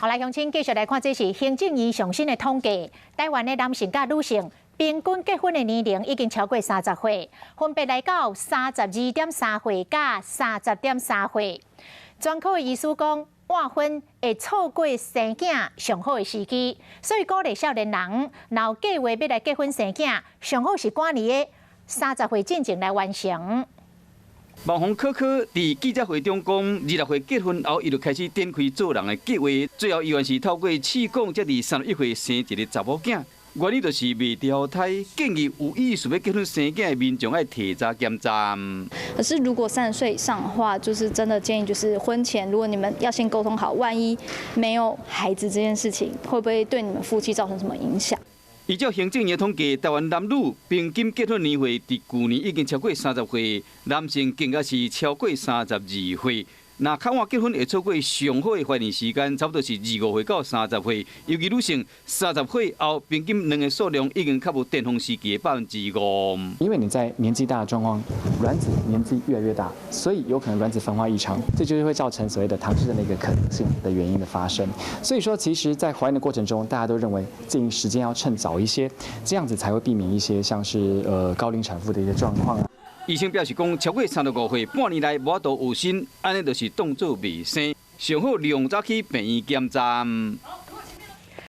好來，鄉親繼續來看，這是行政院上新的統計，台灣的男性佮女性平均結婚的年齡已經超過30歲，分別來到32.3歲佮30.3歲。專科的醫師講，晚婚會錯過生囝上好的時機，所以鼓勵少年人，若有計劃欲來結婚生囝，上好是趕佇咧30歲進前來完成。網紅可可佇記者會中講，26歲結婚後，伊就開始展開做人的計劃，最後依然是透過試管，才佇31歲生一个查某囝。原因就是袂調胎，建議有意思欲結婚生囝的民眾愛提早檢查。可是如果30歲以上的話，就是真的建議，就是婚前如果你們要先溝通好，萬一沒有孩子這件事情，會不會對你們夫妻造成什麼影響？依照行政院統計，台灣男女平均結婚年歲佇舊年已經超過30歲，男性更加是超過32歲。若較晚結婚會錯過上好的懷孕時間，差不多是25歲到30歲。尤其女性30歲後，平均卵的數量已經較無巔峰時期的5%。因為你在年紀大的狀況，卵子年紀越來越大，所以有可能卵子分化異常，這就是會造成所謂的唐氏症的一個可能性的原因的發生。所以說，其實，在懷孕的過程中，大家都認為建議時間要趁早一些，這樣子才會避免一些像是高齡產婦的一些狀況。醫生表示講，超過35歲，半年內無法度有身，按呢就是當做未生，上好量早去病院檢查。